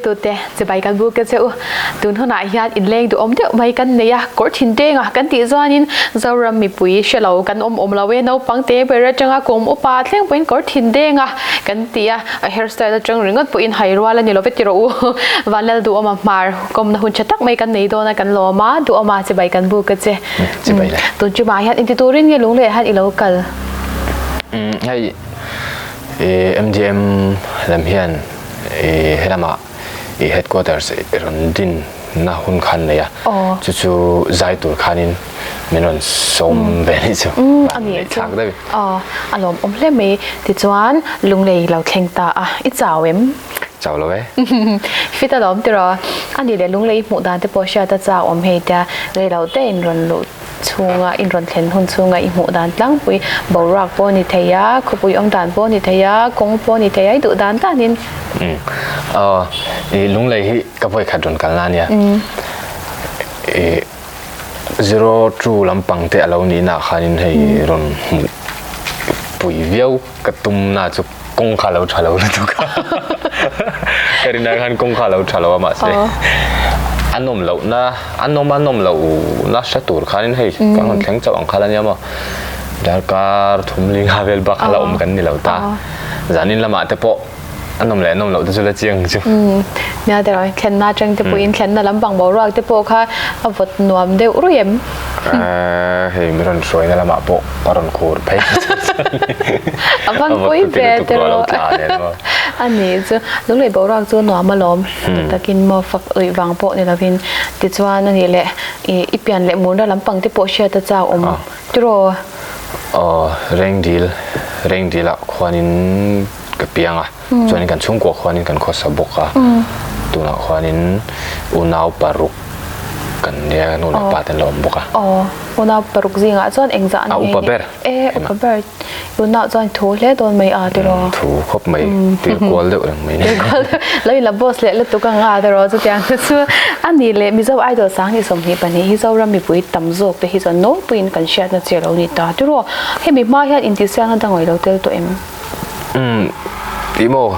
Thlirtute chibai kan buk a che u. Tun hunah hian inleng duhawm deuh mai kan nei a, kawr thin denga kan tih chuanin Zoram mipui hre lo kan awm awm lo e, naupang te ber atanga kum upa thleng pawhin kawr thin denga kan ti a, a hair style atang ringawt pawhin hai rual a ni lo ve ti rawh u. Vanlal duhawma hmar kawmna hun tha tak mai kan nei dawn a kan lawm a, duhawma chibai kan buk a che. Chibai le. Tun chumah hian inti turin nge lungleh hian i lo kal? Hei MGM lam hian helamah i headquarters i rawn din na hun khan nei a, chu chu zai tur khanin min rawn sawm ve anih chu. A nih chu. A lawmawm hle mai. Tichuan Lunglei lo thleng ta a, i chau em? Chau lo e. Fit a lawm tiraw? A nih leh Lunglei hmuh dan te pawh hriat a chau awm hei tia rei lo te in rawn luh chhunga in rawn thlen hun chhunga i hmuh dan tlangpui boruak pawh a ni thei a, khawpui awm dan pawh a ni thei a, kawng pawh a ni thei a, i duh dan danin. Umm aw i Lunglei hi ka vawi khat rawn kalna ania. I zero two lampang te a lo nihna ah khanin hei rawn hmuh pui viau ka tumna chu kawng kha a lo tha lo lutuk a ka rin ai khan kawng kha a lo tha lo a mahse a nawm lohna a nawm a nawm lohna hre tur khanin hei kan rawn thleng chauh ang kha la nia maw darkar thum linga vel bak kha la awm kan ni lo ta zanin lamah te pawh a nawm leh nawm loh te chu la chiang chu. Nia te rawh thlenna atang te pawhin thlenna lampang boruak te pawh kha a vawt nuam deuh ruih em? Hei mi rawn hruaina lamah pawh ka rawn khur phei A van pui ve te rawh. A ni chu lunglei boruak chu nuam alawm takin maw fak uih vang pawh ni lovin tichuan a nih leh i pian leh murna lampang te pawh hriat a chak awm tiraw? Aw Rengdil Rengdil ah khuanin ka piang a chuanin kan chhungkua khuanin kan khawsa bawk a tunah khuanin unau paruk kan nia nu leh pa te an lo awm bawk a. Aw unau paruk zingah chuan engzah an A upa ber. E upa ber unau chuan thu hle dawn mai a tiraw. Thu khawp mai tir kual deuh reng mai ni. Tir kual deuh lo in la boss leh lutuk ang a tiraw chutiang te chu a ni leh Mizo Idol 20 22 hi Zoram mipui tam zawk te hi chuan nawlpuiin kan hriatna chi a lo ni ta tiraw hemi hma hian intihsiakna dang lo tel tawh em? Umm tih maw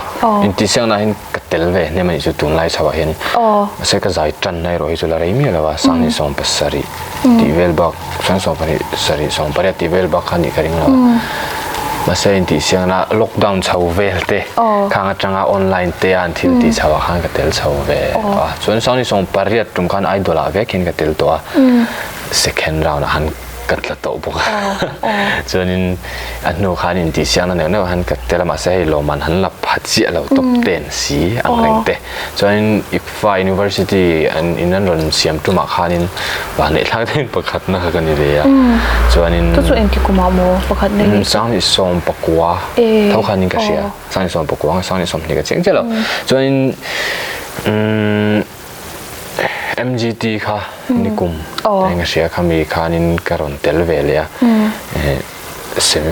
intihsiakna hian ka tel ve hnem anih chu tunlai chho ah hian mahse ka zai tanna erawh hi chu la rei miah lo a sanghnih 17 tih vel bak sanghnih 12 sarih 18 tih vel bak kha anih ka ring lo a mahse intihsiakna lockdown chho vel te khang atanga online te a an thil tih chho ah khan ka tel chho ve a chuan sanghnih 18 tum khan idol ah vek hian ka tel tawh a second round ah khan ka tla tawh bawk a chuanin a hnu khan intihsiakna neuh neuh han ka tel a mahse hei lawmman han la pha chiah lo top ten si ang reng te chuanin ICFA University an in an rawn siam tumah khanin vahneih thlak deuhin pakhatna kha ka ni ve a chuanin Chu chu engti kumah maw pakhatna hi? 2019 tho khanin ka hria 2019 nge 2020 ka chiang chiah lo chuanin MGT kha nikum eng a hria kha mi khanin ka rawn tel ve leh a semi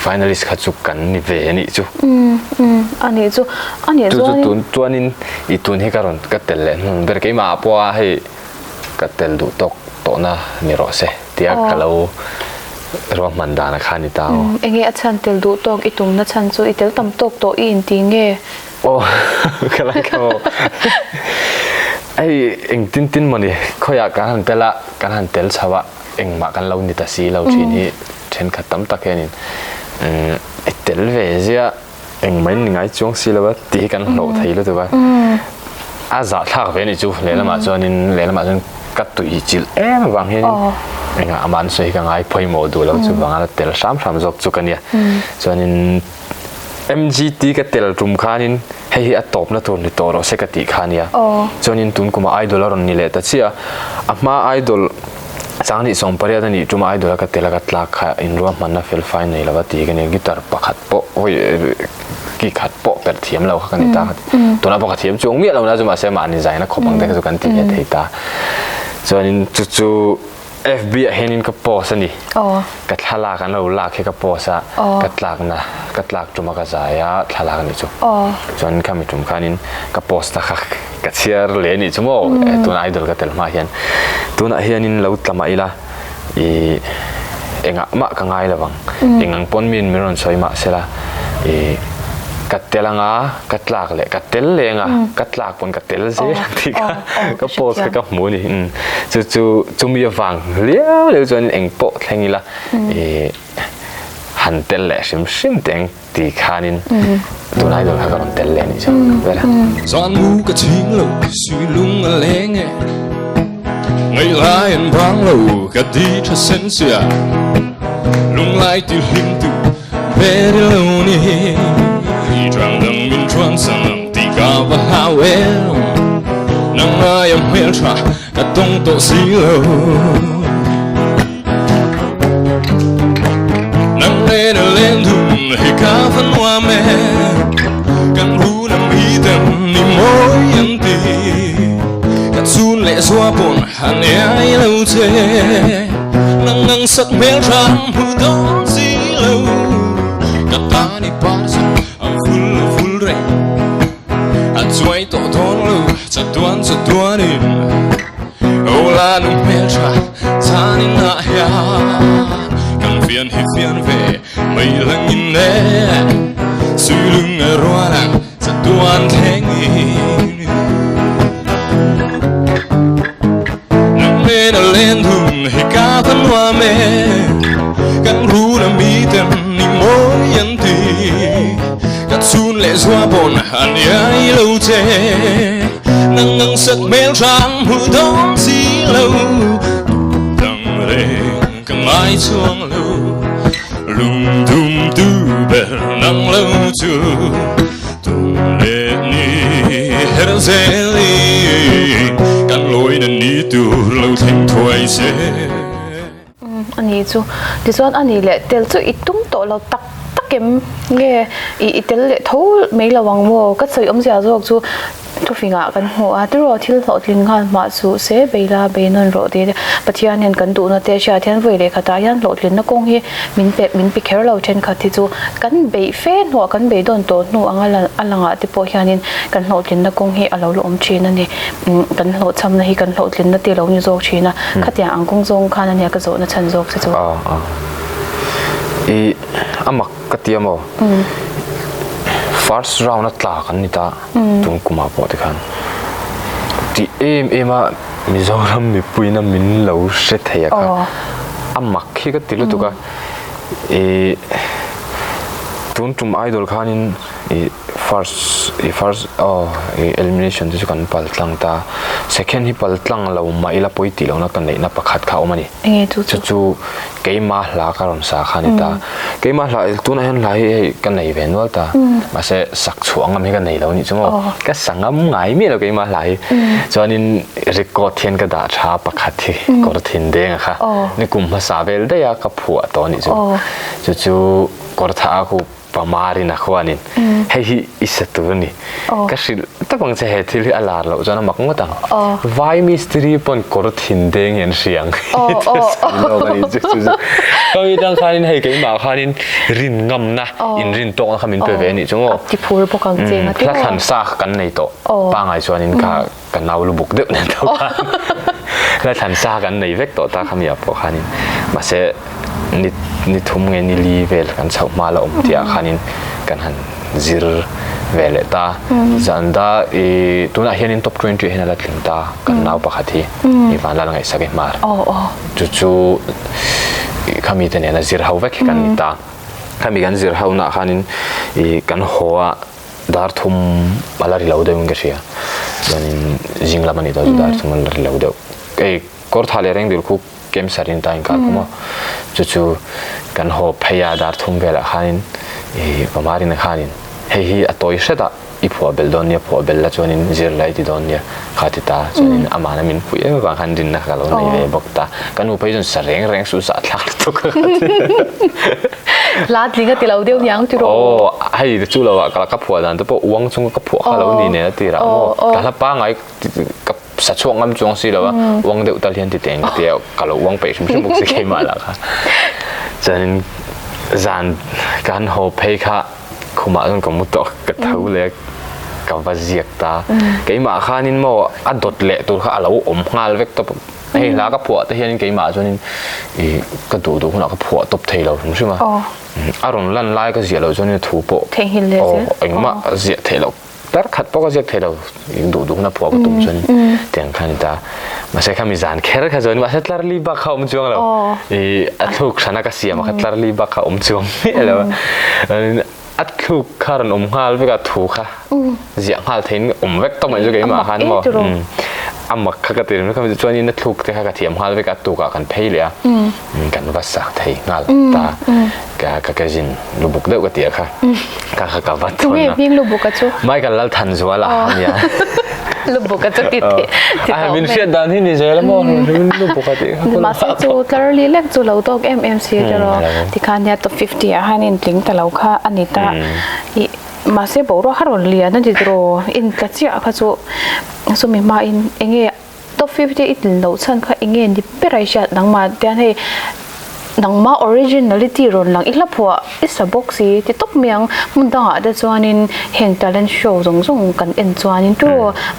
finalist kha chu kan ni ve anih chu anih chu anih chuan tun chuanin i tun hi ka rawn ka tel leh hnun ber keimah ah pawh a hei ka tel duh tawk tawhna ni rawh se tia ka lo ruahman dan a kha ni ta aw enge a chhan tel duh tawk i tumna chhan chu i tel tam tawk tawh i inti nge Aw ka la kha maw. Hei engtin tin mawni khawiah kan han tel a, kan han tel chho a, engmah kan lo ni ta si lo thin hi thenkhat tam tak hianin i tel ve zia engmah in ni ngai chuang si lo a tih hi kan hlawh thei lutuk a. A zahthlak ve anih chu lehlamah chuanin lehlamah chuan ka tui chilh em avang hianin engah amah an sawi hi ka ngai pawimawh duh lo chuvanga la tel hram hram zawk chu ka nia. Chuanin MGT ka tel tum khanin hei hi a tawpna tur ni tawh rawh se ka tih kha nia. Chuanin tun kumah idol a rawn ni leh ta chiah a. A hma idol 2018 a nih tuma idol a ka tel a ka tlak kha inruahmanna fel fai nei lova tih hi ka nia. Guitar pakhat pawh hawi ki khat pawh perh thiam lo kha ka ni ta. Tunah pawh ka thiam chuang miah lo na chu mahse mahni zaina khawp ang te kha chu kan ti ve thei ta. Chuanin chu chu FB ah hianin ka post a ni. Ka thlalak an lo lak hi ka post a, ka tlakna, ka tlak tuma ka zai a thlalak a nih chu. Chuan khami tum khanin ka post na kha ka chhiar leh a nih chu maw, tuna idol ka tel hma hian. Tunah hianin lo tla mah ila i engah mah ka ngai lovang. Engang pawn miin min rawn sawi mah sela i. Ka tel anga ka tlak leh ka tel leh anga ka tlak pawn ka tel zel ang tih kha ka post kha ka hmu a ni. Chu chu chumi avang liau liau chuan eng pawh thleng ila ih han tel leh hrim hrim teh ang ti khanin tun idol kha ka rawn tel leh a nih chuan vel a. Zan mu ka chhing lo sui lung a leng e Ngaih lai an vang lo ka di tha sen sia Lunglai ti hlim tu ber i lo ni Trang dang min chuan san ang ti ka va hlau em Nang aia hmel tha ka tawng tawh si lo Nang nen a len dun hi ka va nuam e Kan hun a mi ten ni mawi an ti Ka chun leh zua pawn han iai lo che Nang ngang sak hmel tha hmu dawn si lo Ka tan i par sak a vul a vul reng A chuai tawh dawn lo chatuan chatuanin Aw la nu hmel tha chhanin ah hian Kan fian hi fian ve mai langin e Sui lung a rual ang chatuan thlengin Nang nen a len dun hi ka va nuam e Kan run a mi ten ni mawi an ti Ka chhun leh zua pawn an iai lo che Nang ang sak hmel hrang hmu dawn si lo Dang reng ka ngai chuang lo Lungdum tu ber nang lo chu Tum leh ni her zel i Kan lawi na ni tur lo thleng thuai se. A ni chu. Tichuan a ni leh tel chu i tum tawh lo tak tak em nge i i tel leh tho mai lo ang maw? Ka sawi awmzia zawk chu thufingah kan hmu a, tiraw thil hlawhtling nghal hmah suh se beila bei nawn rawh tih te Pathian hian kan duhna te hriat hian vawi leh khatah hian hlawhtlinna kawng hi min pe min pe kher lo thenkhat hi chu kan beih fe hnuah kan beidawn tawh hnu anga a langah te pawh hianin kan hlawhtlinna kawng hi a lo la awm thin a ni. Kan hlawhchhamna hi kan hlawhtlinna te lo ni zawk thin a, khatiang ang kawng zawng khan ania ka zawhna chhan zawk che chu. Aw aw. I a mak ka ti a maw? First round a tla kan ni ta tun kumah pawh tikhan ti em em a Mizoram mipuina min lo hre thei a kha a mak hi ka ti lutuk a. I tun tum idol khanin i first i first aw i elimination te chu kan pal tlang ta second hi pal tlang lo mah ila pawi tih lohna ka neihna pakhat kha a awm a ni Enge chu chu chu keimah hla ka rawn sa kha a ni ta keimah hla tunah hian hla hi hei ka nei ve nual ta mahse sak chhuah ngam hi ka nei lo a nih chu maw ka sa ngam ngai miah lo keimah hla hi chuanin record hian ka dah tha pakhat hi kawr thin deng a kha ni kum hmasa vel daih a ka phuah tawh a nih chu chu chu kawr tha a khu Pamarin a khuanin hei hi i sa tur a ni. Ka hrilh tawp ang che he thil hi a lar loh chuan a mak ngawt ang. Vai mistiri pawn kawr thin deng hi an hria ang. Sawi lawk a ni chu chu chu. Ka mi tang khanin hei keimah khanin rin ngamna inrin tawkna kha min pe ve a nih chu maw. A ti phur bawk ang che nga ti maw. Hla thlan sa kha kan nei tawh. Pangai chuanin kha ka nau lubuk deuh nen tho khan hla thlan sa kan nei vek tawh ta khami ah pawh khanin mahse ni ni thum nge ni li vel kan chhoh hma la awm tih ah khanin kan han zir ve leh ta zan da i tunah hianin top 20 ah hian a la tling ta kan nau pakhat hi i vanlal ngaihsak i hmar chu chu khami te nena zir ho vek hi kan ni ta khami kan zir ho nah khanin i kan haw a Dar thum a la ri lo deuhin ka hria. Chuanin zing lam a nih tawh chu dar thum a la ri lo deuh. Hei kawr tha leh reng dil khu kem sarin ta inkar khum a. Chu chu kan haw phei a dar thum velah khanin ih Pamarin khanin hei hi a tawi hret a i phuah belh dawn nia phuah belh la chuanin zir la i ti dawn nia kha ti ta. Chuanin amahna min puih em avang khan rinna kha ka lo nei ve bawk ta. Ka nu phei chuan sa reng reng suh sah thlak lutuk a kha ti. Hla tling a ti lo deuh niang tiraw? Aw, hei chu lo ah ka phuah dan te pawh uang chunga ka phuah kha lo ni nen a ti rah maw? Ka hla pangai ka sa chhuak ngam chuang si lo a, uang deuh tal hian ti teng ka ti a, ka lo uang peih hrim hrim bawk si keimah lah kha. Chuanin zan kan haw phei kha khumah chuan ka mu tawh ka tho leh a, ka va ziak ta. Keimah khanin maw a dawt leh tur kha a lo awm nghal vek tawp. Hei hla ka phuah te hianin keimah chuanin ih ka duh duh hunah ka phuah tawp thei lo hrim hrim a. A rawn lan lai ka ziah loh chuanin a thu pawh Theihnghilh leh zel. Aw engmah ziah theih loh tar khat pawh ka ziak thei lo duh duh huna phuah ka tum chuan tiang khan ni ta. Mahse khami zan kher kha chuan mahse tlar li bak kha awm chuang lo. Ih a thluk hrana ka siam a kha tlar li bak kha awm chuang miah lo a. A thluk kha rawn awm nghal vek a thu kha ziah nghal theiin awm vek tawh mai chu keimah khan maw a mak kha ka ti ringawt kha chuanin a thluk te kha ka thiam nghal vek a tukah kan phei leh a kan va sak thei nghal ta ka ka ka zin lubuk deuh ka ti a kha ka kha ka va thawn a Tunge hming lubuk a chu? Michael Lalthanzuala a nia. Lubuk a chu ti ti tawh mai. Min hriat dan hi ni zel a maw lubuk a tih kha. Mahse chu tlar li lek chu lo tawk em em si tiraw tikhan nia top 50 ah khan in tling ta lo kha a ni ta ih mahse boruak kha rawn lian a ni tiraw in tla chiah kha chu chumi hma in enge Top 50 i tlin loh chhan kha enge ni ber a i hriat nangmah tian hei nangmah originality rawn lang i hla phuah i sa bawk si ti tawp mai ang hmun dangah te chuanin heng talent show zawng zawng kan en chuanin tu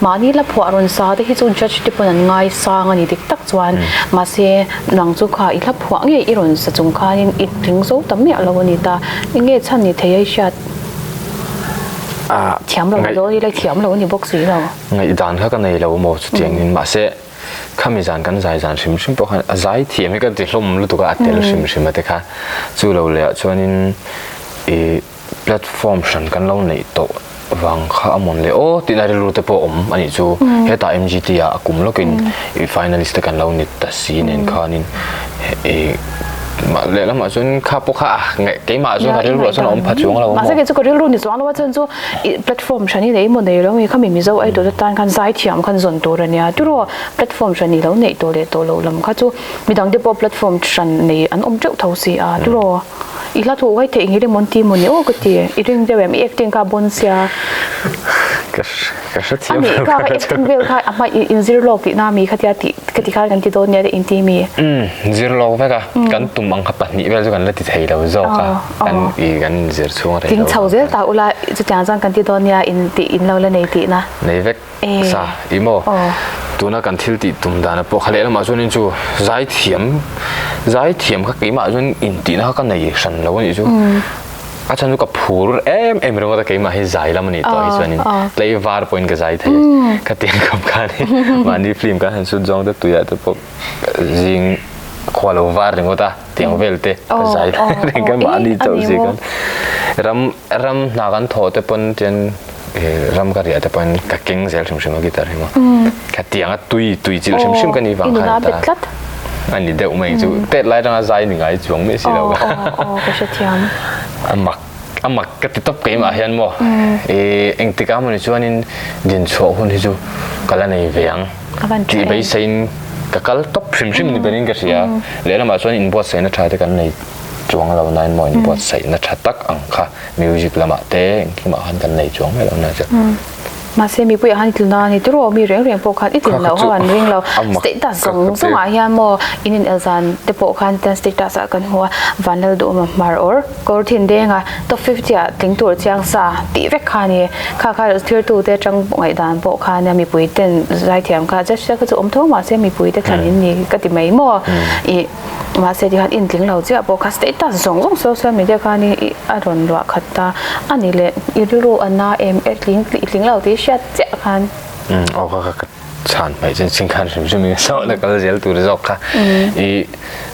mahni hla phuah rawn sa te hi chu judge te pawn an ngaisang a ni dik tak chuan mahse nang chu kha i hla phuah ngei i rawn sa chung khanin i tling zo ta miah lo a ni ta enge chhan ni thei a i hriat thiam lo ni dawn ila i thiam lo a ni bawk si lo. Ngaihdan kha ka nei lo maw chutiangin mahse khami zan kan zai zan hrim hrim pawh khan a zai thiam hi ka ti hlawm lutuk a a tel hrim hrim a te kha chu lo leh ah chuanin ih platform hran kan lo neih tawh vang kha a mawn le aw tihna rilru te pawh a awm a nih chu hetah M_G_T ah a kum lawkin ih finalist te kan lo ni ta si nen khanin ih lehlamah chuan kha pawh kha a ngaih keimah chuan ka rilru ah chuan a awm pha chuang lo a maw. Mahse kei chu ka rilru ni chuang lo a chuan chu I platform hran i nei emaw nei lo nge khami Mizo idol atan khan zaithiam khan zawn tur a nia tiraw platform hran i lo neih tawh leh tawh loh lam kha chu midang te pawh platform hran nei an awm teuh tho si a tiraw i hla thu uai theih ngir emaw an ti emaw ni aw ka ti i ring deuh em i acting kha a bawn sia ka hrethiam lo kha acting vel kha a hma inzir lawk tihna mi khatia tih Ka ti khan kan ti dawn nia te inti mi. Umm zir lawk vek a, kan tum ang kha pahnih vel chu kan la ti thei lo zawk a, kan i kan zir chhung a rei lo. Tling chho zel ta ula chutiang chuan kan ti dawn nia in tih in lo la nei tihna. Nei vek sa i maw? Tuna kan thil tih tum dana pawh kha lehlamah chuanin chu zaithiam zaithiam kha keimah chuan intihna kha ka nei hran lo a nih chu. A chhan chu ka phur em em ringawt a keimah hi zai lam a nih tawh hi chuanin tlaivar pawhin ka zai thei a khatiang khawp khan mahni film kan han shoot zawng te tuiah te pawh zing khua lo var ringawt a tiang vel te ka zai reng khan mahni chauh si khan ram ram hna kan thawh te pawn tian ram ka riah te pawhin ka keng zel hrim hrim a guitar hi maw khatiang a tui tui chilh hrim hrim ka nih vang khan ta A ni deuh mai chu tet lai atanga zai ni ngai chuang miah si lo ka. Aw ka hrethiam. A mak a mak ka ti tawp keimah hian maw i engtik ah mawni chuanin din chhuah hun hi chu ka la nei ve ang tih beiseiin ka kal tawp hrim hrim ni berin ka hria. Lehlamah chuan inbuatsaihna tha te kan nei chuang lo nain maw inbuatsaihna tha tak ang kha music lamah te engkimah khan kan nei chuang miah lo na chu. Mahse mipuiah khan i tlin a ni tiraw mi reng reng pawh khan i tlin loh ho an ring lo. Status zawng zawngah hian maw in in elzan te pawh khan ten status ah kan hmu a Vanlal Duhawma hmar awr kawr thin denga top 50 ah tling tur chiang sa tih vek kha a ni. Kha kha thirtu te atang ngaihdan pawh khan nia mipui ten zaithiam kha judge te kha chu awm tho mahse mipui te thlan in ni ka ti mai maw ih mahse tikhan in tling lo chiah pawh kha status zawng zawng social media khan i a rawn luah khat ta a ni leh i rilru a na em e tling i tling lo tih hriat chiah khan. Umm aw ka ka chhan hmaih chin chin khan hrim hrim in saw na kal zel tur zawk kha i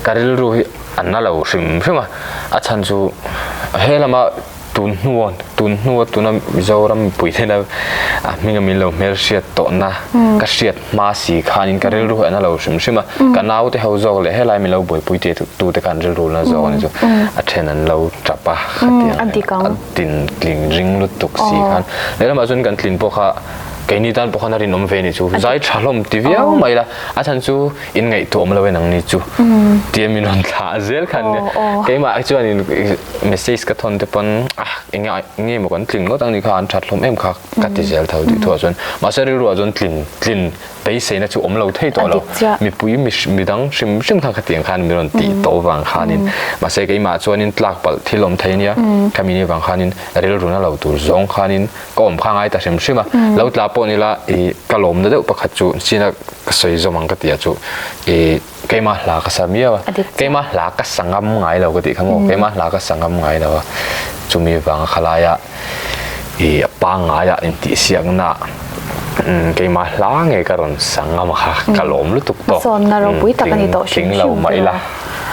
ka rilru hi a na lo hrim hrim a a chhan chu he lama Tun hnua tun hnua tuna Mizoram mipui thena a hminga min lo hmelhriat tawhna ka hriat hma si khanin ka rilru hi a na lo hrim hrim a, ka naute ho zawk leh helai min lo buaipui te tute khan rilru na zawk a ni chu a then an lo tap a khatiang a tin tling ring lutuk si khan lehlamah chuan kan tlin pawh kha keini tan pawh khan a rinawm ve ni chu zai tha hlawm ti viau mai la a chhan chu in ngaihtuah awm lo e nangni chu tia min rawn thlah zel khan nia keimah chuanin message ka thawn te pawn ah enge enge maw kan tling ngawt ang ni kha an that hlawm em kha ka ti zel tho tih thuah chuan mahse rilruah chuan tlin tlin Beiseina chu awm lo thei tawh lo. Mipui midang hrim hrim khan khatiang khan min rawn tih tawh vang khanin mahse keimah chuanin tlak palh thil awm thei ania khami ni vang khanin rilru na lo tur zawng khanin ka awm kha ngai ta hrim hrim a. Lo tla pawh nila ih ka lawmna deuh pakhat chu china ka sawi zawm ang ka tih ah chu ih keimah hla ka sa miau a keimah hla ka sa ngam ngai lo ka tih kha maw keimah hla ka sa ngam ngai lo a chumi vanga khalaia ih a pangngaia intihsiakna keimah hla nge ka rawn sa ngam kha ka lawm lutuk tawh hmasawnna ropui tak a ni tawh hrim hrim lo mah ila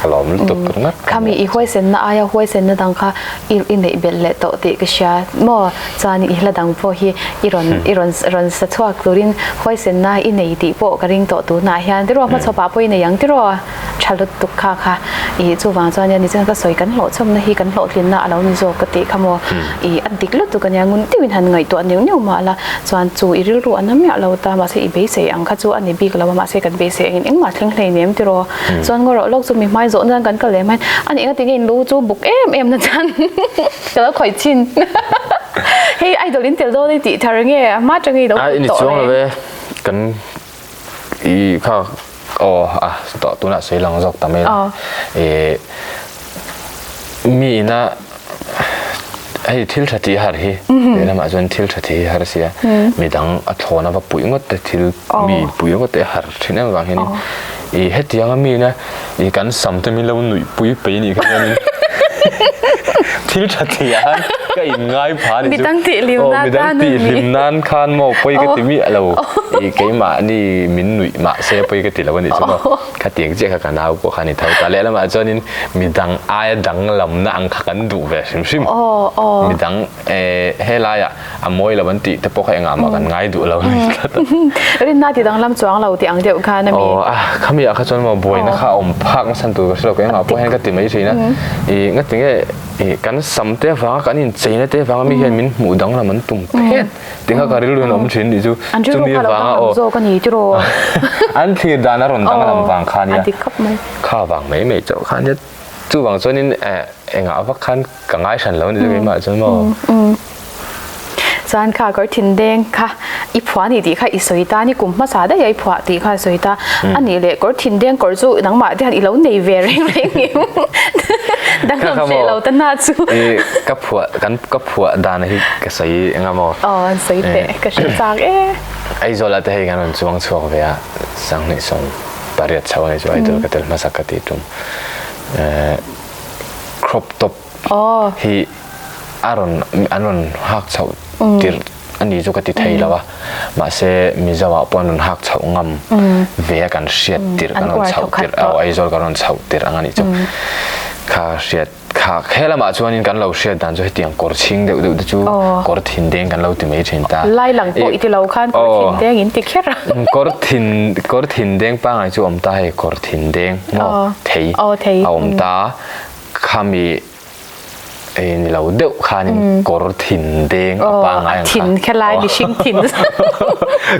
ka lawm lutuk ringawt khami i huaisenna aia huaisenna dang kha i neih belh leh tawh tih ka hria maw Chuan i hla dang pawh hi i rawn i rawn rawn sa chhuak turin huaisenna i nei tih pawh ka ring tawh tunah hian tiraw hmachhawpah pawh i nei ang tiraw tha lutuk kha kha i chuvang chuan nia nichin ka sawi kan hlawhchhawmna hi kan hlawhtlinna a lo ni zawk ka tih kha maw i a dik lutuk ania ngun deuhin han ngaihtuah neuh neuh mah la chuan chu i rilru a na miah lo ta mahse i beisei ang kha chu a ni bik lo a mahse kan beisei angin engmah thleng hlei nem tiraw chuan ngaw rawh lawk chu mi hmai zawh nan kan kal leh mai a nih engati nge in lu chu buk em em na chuan. Ka lo khawih chin. Hei idol in tel dawn i tih thar nge a hma tang i lo put tawh chuang lo e. Kan i kha aw a tawh tunah sawi lang zawk ta mai la. E mi ina hei thil tha tih har hi lehlamah chuan thil tha tih hi har sia midang a thlawn a va puih ngawt te thil mi pui ngawt te har thin em vang hianin i hetianga mi ina I kan sam te min lo nuih pui pei nih kha chuanin thil tha thei ah khan ka in ngai pha ni chu. Midang tih hlim nan midang tih hlim nan khan maw pawi ka ti miah lo. I keimah ni min nuih mah se pawi ka ti lo anih chu maw. Khatiang chiah kha ka nau pawh kha ni tho ta. Lehlamah chuanin midang aia danglamna ang kha kan duh ve hrim hrim. Midang helaiah a mawi lo an tih te pawh kha engah mah kan ngai duh lo ni tlat a. Rinna ti danglam chuang lo tih ang deuh khan a mi. Aw a khami ah kha chuan maw buaina kha a awm phak nasa tur ka hre lo ka engah pawh hian ka ti mai thin a. I ngati nge i kan sam te avanga kan incheina te avanga mi hian min hmuh danglam an tum phet tih kha ka rilru in a awm thin nih chu. An rilru kha lo danglam zawk a ni tiraw. An thlir dan a rawn danglam vang kha nia. A dik khawp mai. Kha vang mai mai chauh kha nia. Chuvang chuanin engah vak khan ka ngai hran lo a ni chu keimah chuan maw. Chuan kha kawr thindeng kha i phuah ni tih kha i sawi ta ni kum hmasa daih a i phuah tih kha i sawi ta a nih leh kawr thindeng kawr chu nangmah te hian i lo nei ve reng reng em danglam hreh lo ta na chu. Ka phuah kan ka phuah dan hi ka sawi eng a maw. Aw an sawi teh ka hre chak e. Aizawl ah te hei kan rawn chuang chhuak ve a sanghnih sawm. Pariat chho a ni chu idol ka tel hmasa ka tih tum crop top hi a rawn an rawn hak chhoh tirh a ni chu ka ti thei lo a mahse Mizo ah pawh an rawn hak chhoh ngam ve a kan hriat tirh kan rawn chhoh tirh aw Aizawl kan rawn chhoh tirh ang a nih chu kha hriat Kha he lamah chuanin kan lo hriat dan chu hetiang kawr chhing deuh deuh te chu kawr thin deng kan lo ti mai thin ta. Lai lang pawh i ti lo khan kawr thin deng in ti kher a. Kawr thin kawr thin deng pangai chu awm ta hei kawr thin deng maw thei a awm ta khami ei ni lo deuh khanin kawr thin deng a pangai ang kha. Thin kha lai mihring thin.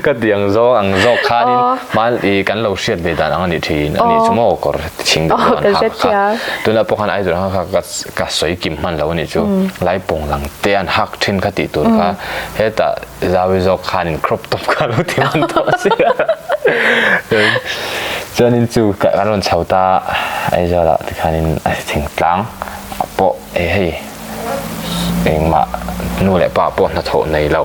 Ka ti ang zawng ang zawk khanin hman i kan lo hriat ve dan ang a ni thin a nih chu maw kawr chhing deuh deuh an hak kha. Tunah pawh khan Aizawl kha kha ka sawi kim hman lo a nih chu. Laipawng lang te an hak thin kha tih tur kha hetah zawi zawk khanin crop top kha lo ti hman tawh a si a. Chuanin chu kan rawn chho ta Aizawlah tikhanin thingtlang pawh hei engmah nu leh pa pawh hnathawh nei lo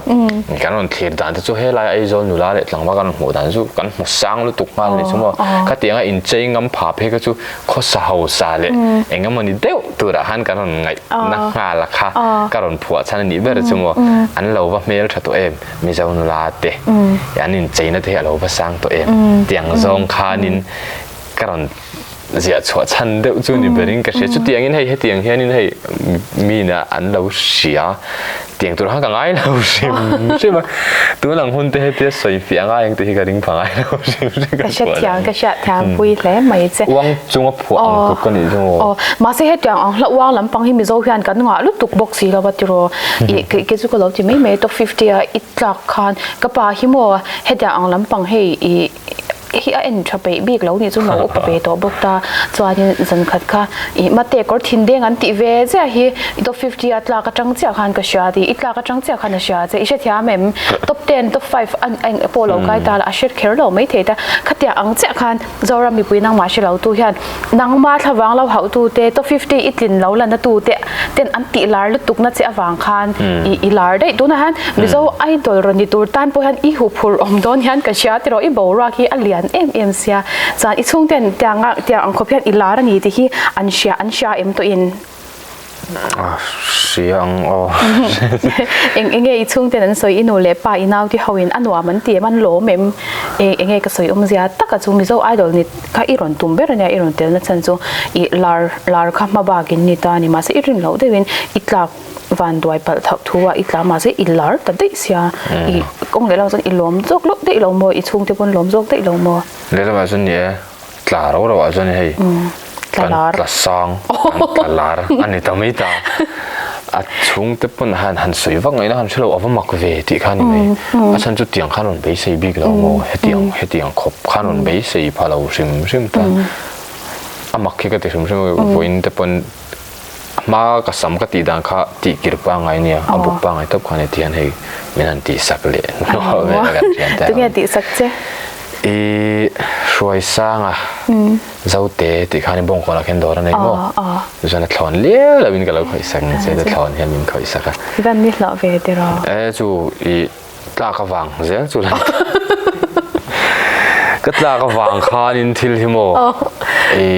kan rawn thlir dan te chu helai Aizawl nula leh tlangval kan rawn hmuh dan chu kan hmu sang lutuk nghal a ni chu maw khatianga inchei ngam pha phei kha chu khawsa hausa leh eng emawni deuh turah khan kan rawn ngaih na nghal a kha ka rawn phuah chhan a nih ber chu maw an lo va hmel tha tawh em Mizo nula te an incheina te hi a lo va sang tawh em tiang zawng khanin ka rawn ziah chhuah chhan deuh chu ni berin ka hria chutiangin hei hetiang hianin hei mina an lo hria tiang tur khan ka ngai lo hrim hrim a tun ang hun te hetia sawi fiah ngai ang te hi ka ring pha ngai lo hrim hrim ka hria thiam ka hria thiam pui hle mai che uang chunga phuah ang tluk ka nih chu aw mahse hetiang ang hla uang lampang hi mizo hian kan ngah lutuk bawk si lo a tiraw i ke chu ka lo ti mai mai top 50 a i tlak khan ka pa hi maw hetiang ang lampang hei i. hi a en tha peih bik lo nih chu lo upa ve tawh bawk ta. Chuanin zan khat kha ih mate kawr thin deng an tih ve chiah hi top 50 a tlak atang chiah khan ka hria tih i tlak atang chiah khan a hria che i hrethiam em? Top 10 top 5 an eng pawh lo kai ta la a hre kher lo mai thei ta. Khatiang ang chiah khan Zoram mipui nangmah hre lo tu hian nangmah thlavang lo hauh tu te top 50 i tlin lo la na tu te ten an tih lar lutuk na che avang khan i i lar daih tunah hian Mizo Idol rawn ni tur tan pawh hian i huphurh awm dawn hian ka hria tiraw i boruak hi a lian em em sia chuan i chhungten tiang a tiang ang khawp hian i lar a ni tih hi an hria an hria em tawh in. A hria ang aw. Eng enge i chhungten an sawi i nu leh pa i nau te ho in a nuam an ti em an lawm em eng enge ka sawi awmzia taka chu Mizo Idol ni kha i rawn tum ber ania i rawn telna chhan chu i lar lar kha hma bak in ni ta a ni mahse i rin loh deuhin i tlak vanduai palh thauh thu a i tla mahse i lar ta daih sia i kawng leh lamah chuan i lawm zawk loh daih lo maw i chhungte pawn lawm zawk daih lo maw. Lehlamah chuan ni e tla ro ro ah chuan hei kan tla sang kan tla lar a ni ta mai ta a chhungte pawn han han sawi vak ngaihna han hrelo a va mak ve tih kha a ni mai a chhan chu tiang khan rawn beisei bik lo maw hetiang hetiang khawp khan rawn beisei pha lo hrim hrim ta a mak hi ka ti hrim hrim a vawiin te pawn A hma ka sam ka tih dan kha tih kir pangngai nia, a buk pangngai tawp kha a ni tih hian hei min han tih sak leh hnuah vel a kan thian te. Tunge tih sak che? I Hruaisanga Zote tih khan i bawngkawnah khian dawr a nei maw? Chuan a thlawn liau lo in ka lo khawih sak ang che, a thlawn hian min khawih sak a. I van ni hlauh ve tiraw? E chu i tlak avang zel chu la ka tlak avang khanin thil hi maw i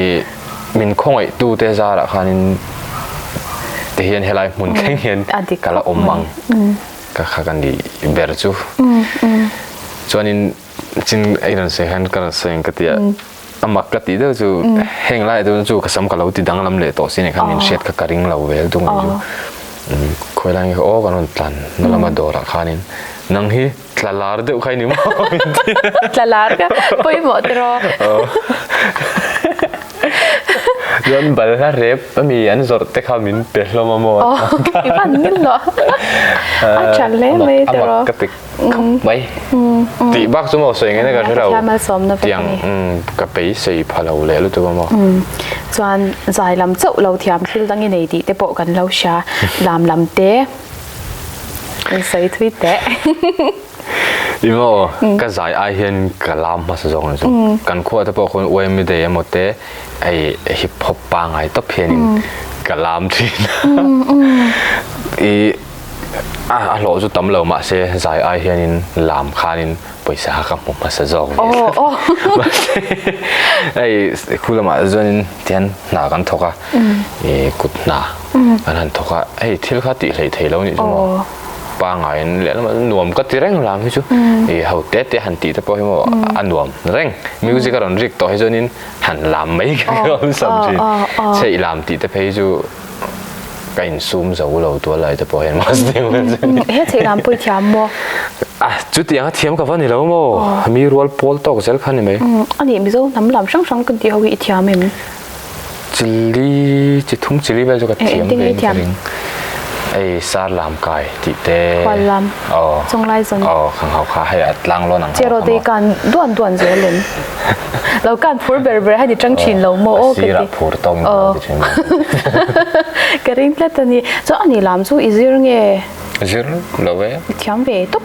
min khawngaih tu te zarah khanin te hian helai hmun thleng hian ka la awm ang ka kha ka ni ber chu chuanin chin ei rawn sawi khan ka rawn sawi ang ka tia a mak ka tih deuh chu heng lai chuan chu ka sam ka lo ti danglam leh tawh si nih khan min hriat kha ka ring lo ve lutuk mai chu khawi lai nge aw kan rawn tlan na lama dawrah khanin nang hi tla lar deuh kha i ni maw min ti tla lar ka pawimawh tiraw chuan balhla rep ami an zawrh te kha min pe hlawm a maw i van ngil lo a tha hle mai tiraw a mak ka ti Mai tih bak chu maw sawi ngaina ka hre lo. Tiang ka beisei pha lo leh lutuk a maw. Chuan zai lam chauh lo thiam thil dang i nei tih te pawh kan lo hria. Lam lam te kan sawi thui teh. I maw ka zai ai hian ka lam hmasa zawk ang chu. Kan khua te pawh khawn UMI day emaw te hei hip hop pangai tawp hianin ka lam thin. I A a hlawh chu tam lo mahse zai ai hianin lam khanin pawisa kha ka hmu hmasa zawk ve. Mahse hei khu lamah chuanin tihian hna kan thawk a, ih kut hna kan han thawk a, hei thil kha tih hleih thei lo nih chu maw pangaiin lehlamah chuan nuam ka ti reng lam hi chu ih ho te te han tih te pawh hi maw a nuam reng. Music a rawn rik tawh hi chuanin han lam mai ka awlsam thin. Chheih lam tih te phei chu Ka insum zo lo tual lai te pawh hian mahse He theih lam pawh i thiam maw? A chutiang a thiam ka va ni lo maw? Mi rual pawl tawk zel kha ni mai. Ani Mizo hnam lam hrang hrang kan tih ho hi i thiam em? Chili chi thum chili vel chu ka thiam ve in ka ring. Ei sar lam kai tih te. Khual lam. Aw. Chunglai zawn. Aw khang ho kha hei a tlang lawn ang ho kha maw. Cheraw te i kan duan duan zel em? Lo kan phur ber ber hei ni tang thin lo maw aw ka ti. A sirah phur tawng in ka ti thin. Ka ring tlat a ni. Chuan ani lam chu i zir nge? Zir lo e. I thiam ve tawp.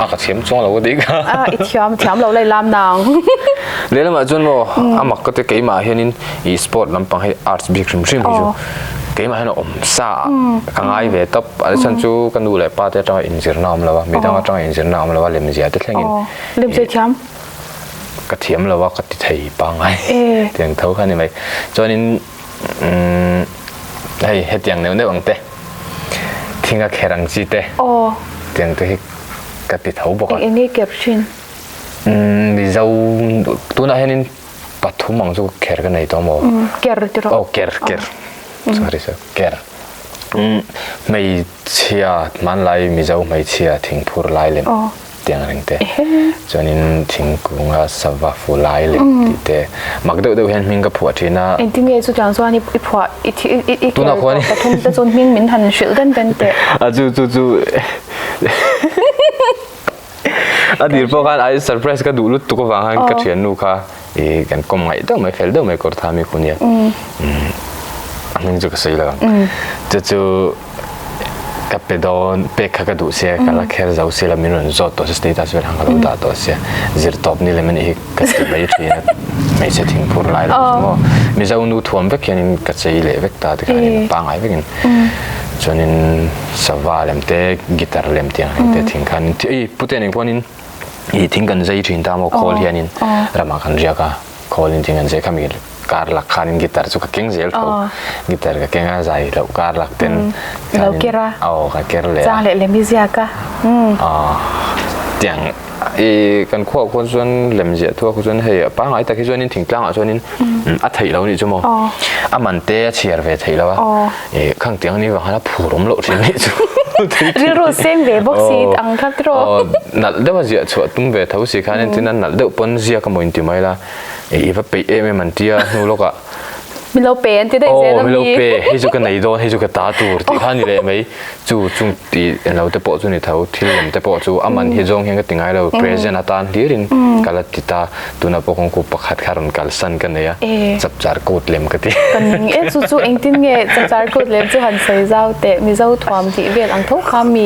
A ka thiam chuang lo ka tih kha. A i thiam thiam lo lai lam nang. Lehlamah chuan maw a mak ka ti keimah hianin i sport lampang hei arts bik hrim hrim hi chu keimah hian a awm sa ah ka ngai ve tawp. A chhan chu ka nu leh pa te atanga inzirna a awm lo a, midang atanga inzirna a awm lo a, lemzia te thlengin. Lemzia thiam. Ka thiam lo a ka ti thei pangngai tiang tho kha ni mai. Chuanin umm hei hetiang neuh neuh ang te thing a kher ang chi te tiang te hi ka ti tho bawk a. Eng eng nge ker thin? Umm Mizo tunah hianin pathum ang chu kher ka nei tawh maw? Ker ti rawh. Aw ker ker sorry sorry ker. Umm hmeichhia hmanlai Mizo hmeichhia thingphur lai lem. Tiang reng te. Chuanin thingkunga sava fu lai leh tih te. Mak deuh deuh hian hming ka phuah thin a. Engtin nge chutiang chuan i phuah i i i ker tawh pathum te chuan hming min han hrilh den den teh. A chu chu chu. A tir pawh khan ai surprise ka duh lutuk avang khan ka thiannu kha i kan kawm ngaih deuh mai fel deuh mai kawr tha mi khu nia. A hming chu ka sawi lo ang. Chu chu ka pe dawn pek kha ka duh sia ka la kher zo sia la min rawn zawt tawh sia status vel khan ka lo dah tawh sia zir tawp ni lem anih hi ka ti mai thin a hmeichhe thingphur lai lo chu maw Mizo nu thuam vek hianin ka chei leh vek ta tikhanin a pangngai vekin chuanin sava lem te guitar lem te ang reng te thing khan ei pute nen khuanin ih thing kan zai thin ta maw khawl hianin ramah kan riak a khawlin thing an zai khami kar lak khanin guitar chu ka keng zel tho guitar ka keng a zai loh kar lak ten lo ker a aw ka ker leh a chang leh lem i ziak a aw tiang i kan khuah khuan chuan lem ziah thuah khu chuan hei a pangngai tak hi chuanin thingtlangah chuanin a theih lo nih chu maw a man te a chhiar ve theih lo a i khang tiang ni vang khan a phur awm loh thin nih chu rilru seng ve bawk si ang kha tiraw nalh deuh a ziah chhuah tum ve tho si khan tin a nalh deuh pawn ziak a maw inti mai la i va peih em em an tia hnu lawkah mi lo pe an ti daih zel a mi lo pe hei chu ka nei dawn hei chu ka ta tur tih kha ni leh mai chu chung ti lo te pawh chu ni tho thil lem te pawh chu a man hi zawng hian ka ti ngai lo present atan hlirin ka la ti ta tunah pawh kawngku pakhat kha rawn kalsan ka nei a chapchar coat lem ka ti ka ning e chu chu engtin nge chapchar coat lem chu han sawi zau teh mizo thuam tih vel ang tho kha mi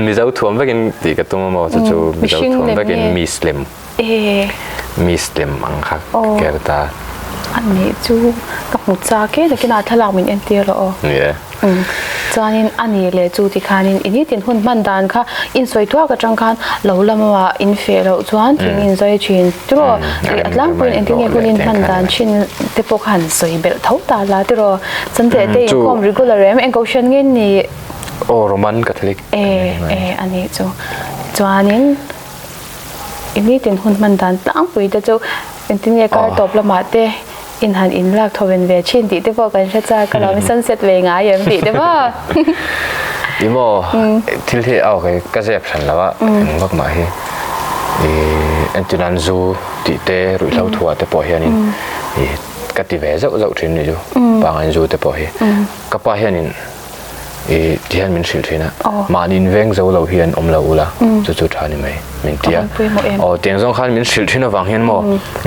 mizo thuam vekin tih ka tum a maw chu chu mizo thuam vekin miss lem E. Miss lem ang kha ker ta. Ani chu ka hmu chak e nakinah thlalak min entir rawh aw. Ni e. Chuanin ani leh chu tikhanin i nitin hun hman dan kha insawi thuak atang khan lo lama in feh loh chuan thing in zai thin tiraw a tlangpuiin engtin nge hun in hman dan thin te pawh kha han sawi belh tho ta la tiraw chuan teh te inkhawm regular em eng kohhran nge ni? Aw Roman Catholic. E e ani chu chuanin. I nitin hun hman dan tlangpui te chu engtin nge kar tawp lamah te in han in lak thawven ve thin tih te pawh kan hre chak ka lo sunset ve ngai em tih te pawh. I maw thil hi a okay ka zep hran lo a eng vak mah hi i entirnan zu tih te ruihhlo thuah te pawh hianin i ka ti ve zauh zauh thin nih chu pangain zu te pawh hi ka pa hianin I ti hian min hrilh thin a, mahni in veng zo lo hian awm lo ula, chu chu tha ni mai min ti a. Aw tiang zawng khan min hrilh thin avang hian maw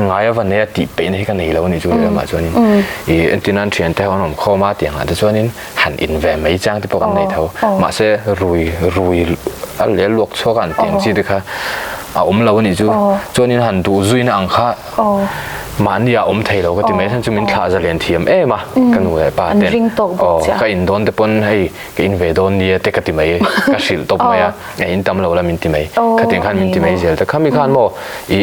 ngai ava nei a tih peihna hi ka nei lo a nih chu lehlamah chuanin i entirnan thian te ho an awm khawm a tiangah te chuanin han in ve mai chang te pawh kan nei tho. Mahse rui rui a leh luak chhuak a an tiang chi te kha a awm lo a nih chu. Chuanin han duh zuina ang kha Mahni ah awm thei lo ka ti mai chhan chu min thlah zalen thiam em a ka nu leh pa ten aw ka in dawn te pawn hei ka in ve dawn nia te ka ti mai ka hrilh tawp mai a a in tam lo la min ti mai khatiang khan min ti mai zel ta khami khan maw i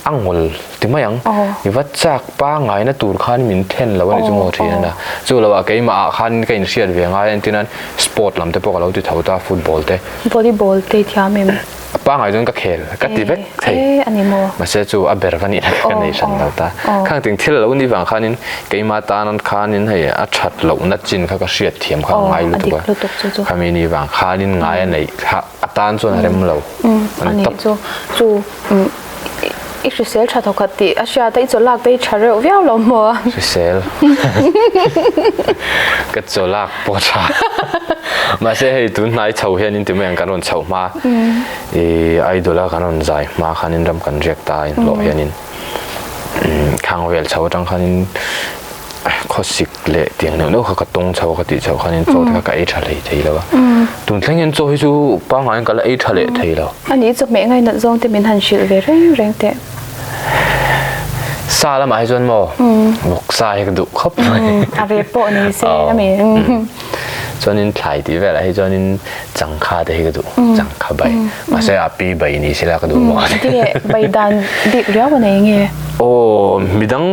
a ngawl ti mai ang i va chak pangai na tur khan min then lo a nih chu maw thin a chu lo ah keimah ah khan ka in hriat ve ngai a entirnan sport lam te pawh ka lo ti tho ta football te volleyball te i thiam em? A pangai chuan ka khel ka ti vek thei. Mahse chu a ber va nihna ka nei hran lo ta. Khang ting thil a lo nih vang khanin keimah tan khanin hei a that lohna chin kha ka hriat thiam kha a ngai lutuk a. Khami nih vang khanin ngai a neih kha a tan chuan a rem lo. A ni tawp. Chu I hrisel tha thawkhat tih a hriat a, i chawlak te hi tha reuh viau lo maw? Hrisel. Ka chawlak pawh tha. Mahse hei tun hnai chho hian in ti mai ang kan rawn chhoh hma i idol a kan rawn zai hma khanin ram kan riak ta a inhlawh hianin khang vel chho atang khanin khawsik leh tiang neuh neuh kha ka tawng chho a ka tih chhoh khanin chaw te kha ka ei tha hlei thei lo a. Tun thleng hian chaw hi chu pangaiin ka la ei tha leh thei lo. A nih chawhmeh ngainat zawng te min han hrilh ve reng reng teh. Sa lamah hi chuan maw vawksa hi ka duh khawp mai. A ve pawh ni se a mi. Chuanin thlai tih velah hi chuanin changkha te hi ka duh changkha bai. Mahse a pi bai ni sela ka duh maw. Tinge bai dan bik riau a nei nge? Aw midang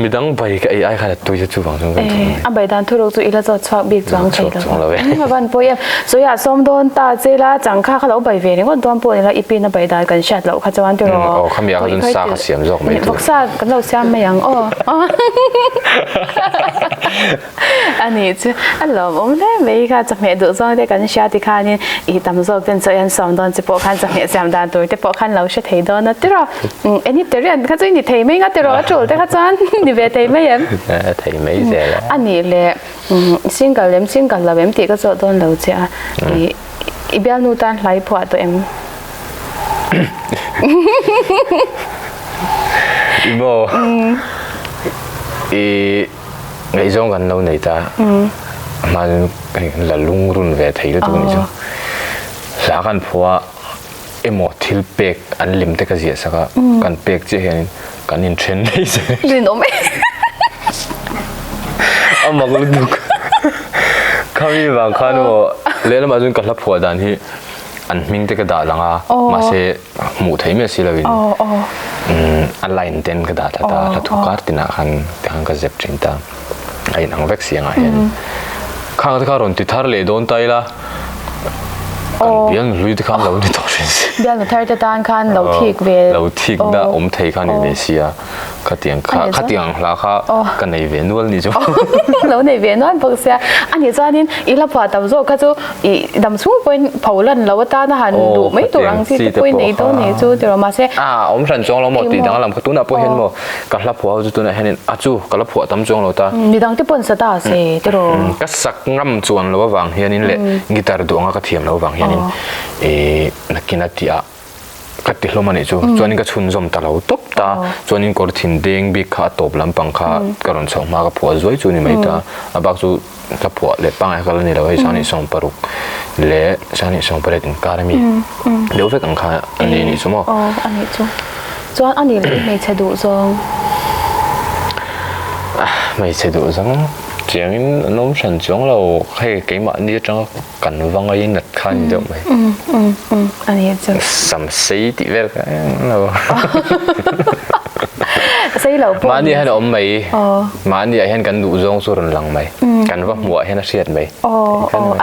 midang bai ka ei ai khan a tui chu chuvang chuan ka duh mai. A bai dan thuruk chu i la zawt chhuak bik chuang thei lo. A van pawi em. Sawiah sawm dawn ta che la changkha kha lo bai ve ringawt dawn pawh ni la i pin a bai dan kan hriat loh kha chuan tiraw. Aw khami ah kha chuan sa kha siam zawk mai tur. Vawksa kan lo siam mai ang aw. A nih chu a lawmawm hle mai kha chawhmeh duh zawng te kan hria tikhanin ih tam zawk ten chaw i an sawm dawn che pawh khan chawhmeh siam dan tur te pawh khan lo hre thei dawn a tiraw vegetarian kha chu i ni thei mai nga tiraw a tul te kha chuan ni ve thei mai em? Thei mai zel a. A nih leh single lem single lo em tih ka zawh dawn lo che a ih i bialnu tan hlai phuah tawh em? I maw? I ngaihzawng kan lo nei ta. A hma chuan hei kan la lungrun ve thei lutuk a nih chu. Hla kan phuah emaw thil pek an lem te ka ziah sak a, kan pek chiah hianin kan inthen daih zel. Rinawm e. A mak lutuk. Khami vang khan emaw lehlamah chuan ka hla phuah dan hi an hming te ka dah lang a, mahse hmuh theih miah si loin a line ten ka dah thla ta, hla thu kar tinah khan tikhan ka zep thin ta, a inang vek si angah hian. Khang te kha rawn ti thar leh dawn ta ila, kan bialnu hlui te khan lo ni tawh hrin si. Bialnu thar te tan khan lo thik ve. Lo thik dah awm thei kha ni ve si a. Khatiang kha khatiang hla kha ka nei ve nual ni chu. Lo nei ve nual bawk sia. A nih chuanin i hla phuah tam zawk kha chu i dam chhung pawhin pho lan lo atana han duh mai tur ang chi te pawhin nei dawn nei chu tiraw mahse. A awm hran chuang lo maw tih danglam kha tunah pawh hian maw ka hla phuah ho chu tunah hianin a chu ka la phuah tam chuang lo ta. Midang te pawn sa ta se tiraw. Ka sak ngam chuan lo avang hianin leh guitar duh anga ka thiam lo avang hianin i nakin a tih ah Ka ti hlawm a nih chu. Chuanin ka chhunzawm ta lo tawp ta. Chuanin kawr thin deng bik kha a tawp lampang kha ka rawn chhoh hma ka phuah zuai chu a ni mai ta. A bak chu ka phuah leh pangngai kha la ni lo hei 28 leh 28 inkar a mi deuh vek ang kha a ni nih chu maw. Aw a nih chu. Chuan a nih leh hmeichhe duh zawng. Hmeichhe duh zawng chiangin an awm hran chuang lo. Hei keimahni atanga Kan va ngainat kha ni deuh mai. A ni chu. Sam sei tih vel kha eng lo. Sei lo pawh. Mahni hian a awm mai. Mahni ah hian kan duh zawng chu rawn lang mai. Kan va hmuh ah hian a hriat mai.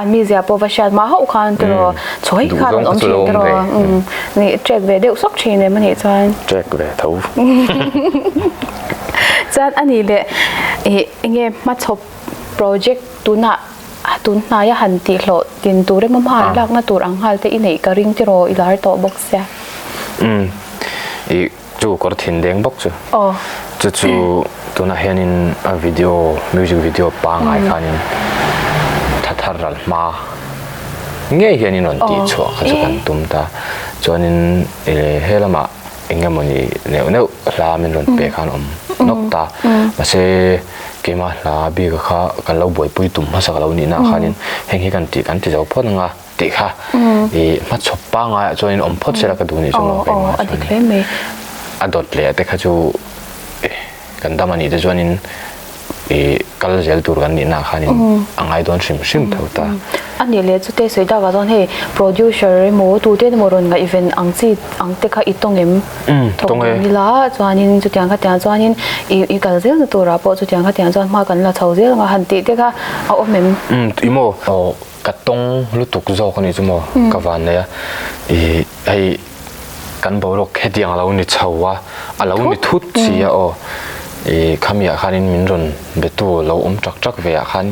An mizia pawh va hriat mah hauh khan tiraw chhawi khan rawn awm thin tiraw. Ni trek ve deuh sawk thin em a nih chuan. Trek ve tho. Chuan a nih leh enge hmachhawp project tunah Tun hnaia han tih hlawh tin tur emaw hma an lakna tur ang nghal te i neih ka ring tiraw i lar tawh bawk sia. Umm i chu kawr thin deng bawk chu. Aw. Chu chu tunah hianin a video music video pangngai khanin tha thar ral hma ngei hianin rawn tih chhuah kha chu kan tum ta. Chuanin he lamah eng emawni neuh neuh hla min rawn pe khan awm nawk ta. Mahse keimah hla bik a kha kan lo buaipui tum hmasa ka lo nihna ah khanin heng hi kan tih kan ti zo phawt anga tih kha i hmachhawp pangngai ah chuanin awm phawt sela ka duh nih chu maw keimah chuanin a dawt leh te kha chu kan dam anih te chuanin i kal zel tur kan nihna ah khanin a ngai dawn hrim hrim tho ta. A nih leh chute sawi tak ah chuan hei producer emaw tute emaw rawn ngaihven ang chi ang te kha i tawng em? Thawk dawn ila chuanin chutiang khatiang chuanin i i kal zelna turah pawh chutiang khatiang chuan hma kan la chho zel anga han tih te kha a awm em? I maw ka tawng lutuk zawk a nih chu maw ka van nei a i hei Kan boruak hetiang a lo ni chho a, a lo ni thut si a aw. I khami ah khanin min rawn betu lo awm tak tak ve ah khan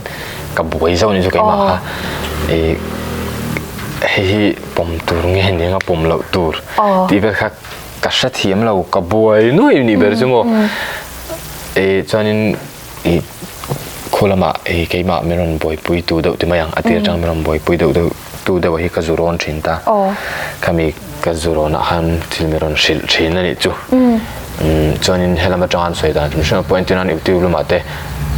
ka buai zauh anih chu keimah kha. I hei hi pawm tur nge ni anga pawm loh tur tih vel kha ka hrethiam lo, ka buai nuai nih ber chu maw. I chuanin i khu lamah i keimah min rawn buaipui tu deuh ti mai ang, a tir atang min rawn buaipui deuh deuh tu deuh hi ka zu rawn thin ta. Khami ka zu rawnah khan thil min rawn hrilh thin a nih chu. Chuanin helam atanga an sawi dan hrim hrim pawh entir nan YouTube lamah te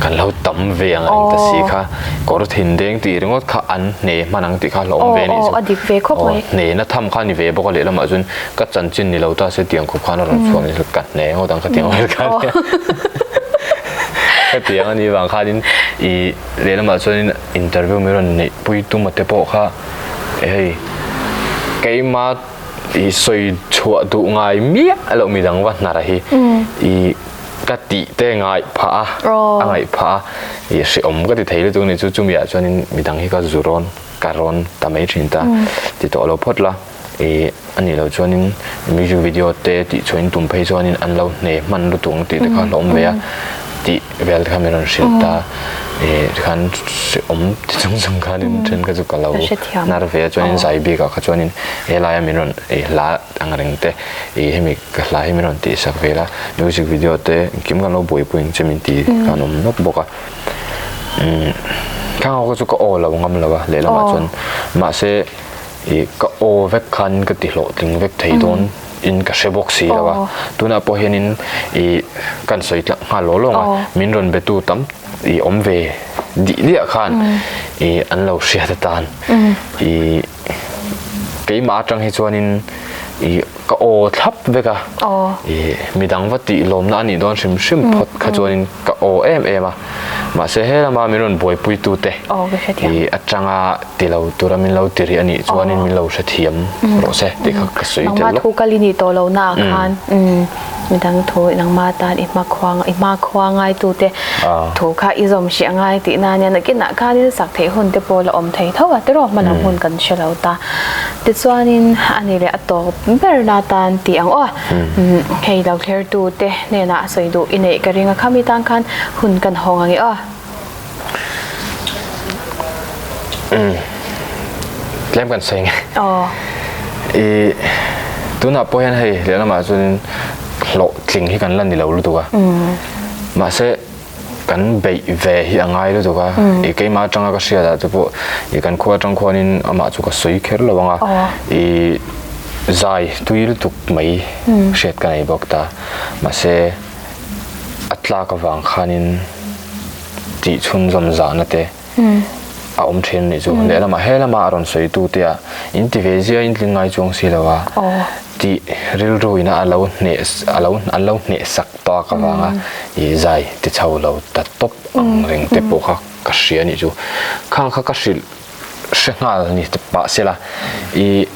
kan lo tam ve ang a eng ta si kha kawr thin deng tih ringawt kha an hne hman ang tih kha hlauhawm ve a nih chu. Hne na tham kha a ni ve bawk a lehlamah chuan ka chanchin ni lo ta se tiang khawp khan a rawn chhuak ni ka hne ngawt ang khatiang vel khan khatiang a nih vang khanin i lehlamah chuanin interview min rawn neih pui tum a te pawh kha hei keima i sawi chhuah duh ngai miah loh midang va hnar hi i ka tih te ngaih phah a a ngaih phah a i hrehawm ka ti thei lutuk a ni chu chumi ah chuanin midang hi ka zu rawn ka rawn ta mai thin ta ti tawh lo phawt la. Ih a nih loh chuanin music video te tih chhuahin tum phei chuanin an lo hne hman lutuk ang tih te kha hlawm ve a tih vel te kha min rawn hrilh ta ih tikhan hrehawm ti chung chung khanin then kha chu ka lo hnar ve a chuanin zai bikah kha chuanin helaia min rawn ih hla ang reng te ih hemi ka hla hi min rawn tih sak vel a music video te engkim kan lo buaipui ang che min ti khan awm nawk bawk a umm khang ho kha chu ka aw lo ngam lo a lehlamah chuan mahse. I ka aw vek khan ka ti hlawhtling vek thei dawn in ka hre bawk si lo a. Tunah pawh hianin i kan sawi tlang nghal law lawng a, min rawn betu tam i awm ve dih diah khan i an lo hriat atan i keimah atang hi chuanin i ka aw thlap vek a, i midang va tih lawmna a nih dawn hrim hrim phawt kha chuanin ka aw em em a. Mahse he lama min rawn buaipuitute i atanga ti lo tura min lo ti rih a nih chuanin min lo hrethiam rawh se tih kha ka sawi tel lawk. Nangmah thu kal i nih tawh lo naah khan midang thu nangmah tan i hmakhua i hmakhua ngaitute thu kha i zawm hrih a ngai tih na nia nakinah khanin sak theih hun te pawh la awm thei tho a tiraw hmalam hun kan hre lo ta. Tichuanin a ni leh a tawp ber na tan tih ang aw. Hei lo thlertute hnenah a sawi duh i neih ka ring a khami tan khan hun kan hawng ang i aw. Umm tlem kan sawi nge. Aw. I tunah pawh hian hei lehlamah chuanin hlawhtling hi kan la ni lo lutuk a. Mahse kan beih ve hi a ngai lutuk a. I keimah atanga ka hriat ah te pawh i kan khua atang khuanin amah chu ka sawi kher lo ang a. I zai tui lutuk mai hriat ka nei bawk ta. Mahse a tlak avang khanin tih chhunzawm zahna te a awm thin a nih chu. Lehlamah he lama a rawn sawi tu te ah in ti ve zia in tling ngai chuang si lo a tih rilru ina a lo hneh a lo an lo hneh sak tawk avanga i zai ti chho lo ta tawp ang reng te pawh kha ka hria a nih chu. Khang kha ka hrilh hre nghal a ni pah sela i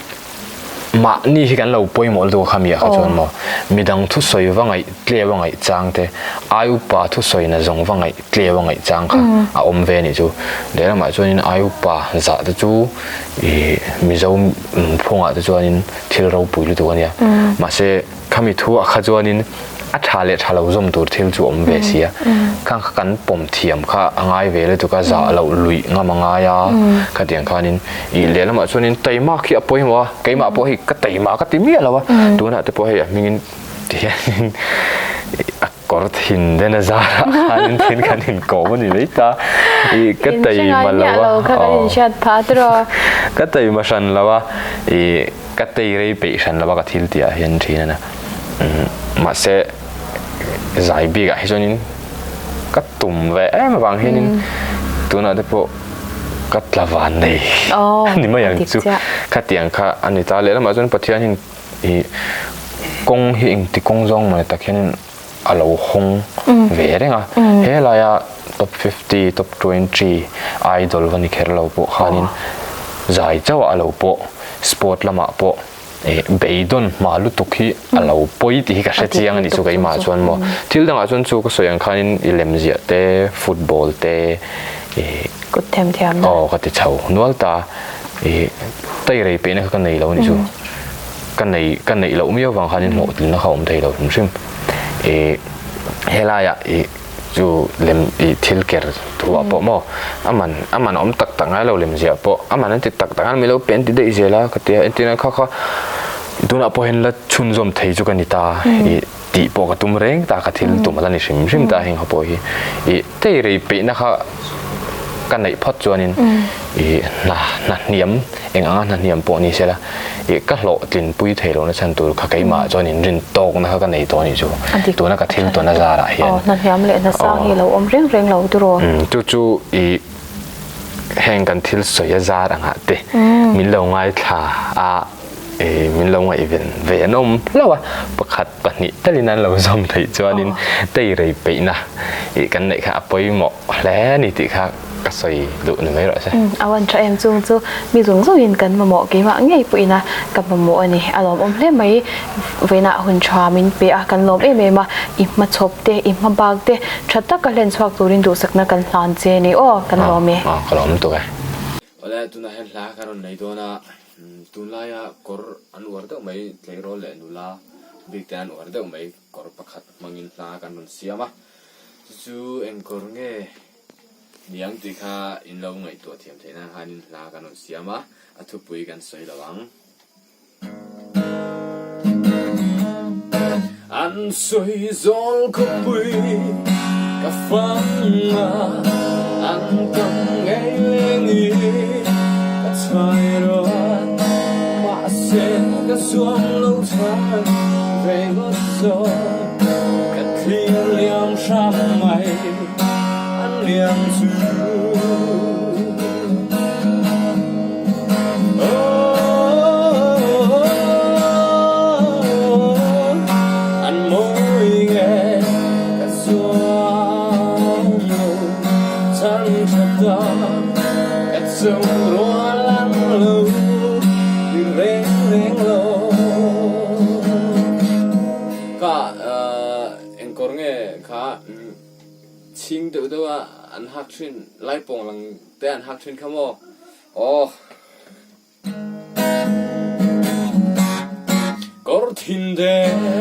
Mahni hi kan lo pawimawh lutuk a khami ah kha chuan maw midang thusawi va ngaih tleu a ngaih chang te, ai upa thusawi na zawng va ngaih tleu a ngaih chang kha a awm ve a nih chu. Lehlamah chuanin ai upa zah te chu ih Mizo nunphungah te chuanin thil ropui lutuk a nia. Mahse khami thu ah kha chuanin a tha leh tha lo zawm tur thil chu awm ve si a, khang kha kan pawm thiam kha a ngai ve lutuk a, zah loh luih ngam a ngai a, khatiang khanin ih lehlamah chuanin taima khi a pawimawh a, keimah pawh hei ka taima ka ti miah lo a, tunah te pawh hei a hmingin ti hianin a kawr thin den a zarah khanin thil kan inkawm a ni mai ta, ih ka taima lo a, ka taima hran lo a, ih ka tei rei peih hran lo a ka thil tih ah hian thin a na. Mahse zai bikah hi chuanin ka tum ve em avang hianin tunah te pawh ka tla van nei ni mai ang chu khatiang kha a ni ta. Lehlamah chuan Pathian hian ih kawng hi engti kawng zawng mawni tak hianin a lo hawng ve reng a. He laia top 50, top 20 idol va ni kher lo pawh khanin zai chauhah a lo pawh sport lamah pawh Eh, beidawn hma lutuk hi a lo pawi tih hi ka hre chiang a nih chu keimah chuan maw. Thil dangah chuan chu ka sawi ang khanin i lemziah te, football te, eh, Kut them thiam na. Aw ka ti chho nual ta. Eh, teirei peihna kha ka nei lo a nih chu. Ka nei, ka neih loh miau vang khanin hlawhtlinna kha a awm thei lo hrim hrim. Eh, helaiah ih Chu lem i thil ker thu ah pawh maw a man a man awm tak tak ngai lo lem ziah pawh a man an ti tak tak a milo pe an ti daih zel a ka tia entirna kha kha tunah pawh hian la chhunzawm thei chu ka ni ta i tih pawh ka tum reng ta ka thil tum a la ni hrim hrim ta heng ho pawh hi i tei rei peihna kha ka neih phawt chuanin i hna hna hniam eng anga hna hniam pawh ni sela ih ka hlawhtlin pui thei lohna chhan tur kha keimah chuan in rin tawkna kha ka nei tawh a nih chu tuna ka thil tawn a zarah hian. Aw hna hniam leh hna sang hi lo awm reng reng lo tiraw. Chu chu ih heng kan thil sawi a zar angah te min lo ngaithla a ih min lo ngaihven ve an awm hlauh a pakhat pahnih talin an lo zawm theih chuanin teirei peihna ih kan neih kha a pawimawh hle a ni tih kha ka sawi duh ni mai rawh se. A wan tha em chung chu mi zawng zawngin kan mamawh keimah ngei pawhin a ka mamawh a ni. A lawmawm hle mai. Vawiinah hun tha min pe a, kan lawm em em a. I hmachhawp te, i hmabak te tha taka hlen chhuak turin duhsakna kan hlan che ni aw, kan lawm e. Aw, ka lawm tuk e. Awle, tunah hian hla ka rawn nei dawn a, tunlaia kawr an uar deuh mai, tleirawl leh nula bik te an uar deuh mai, kawr pakhat hmangin hla kan rawn siam a, chu chu eng kawr nge? Niang tih kha in lo ngaihtuah thiam theih nan khanin hla kan rawn siam a, a thupui kan sawi lo ang. An sawi zawl khawpui ka fang a, an tam ngei leng i ka chhai ruat. Ka zuam lo than ve ngawt zawk Ka thlir liam hram mai an liam chu An mawi nge ka zuam lo chan tha ta ka chung rual an lo ni reng reng lo. Ka engkawr nge kha chhing deuh deuh a an hak thin laipawng lang te an hak thin kha maw aw. Kawr thin deng.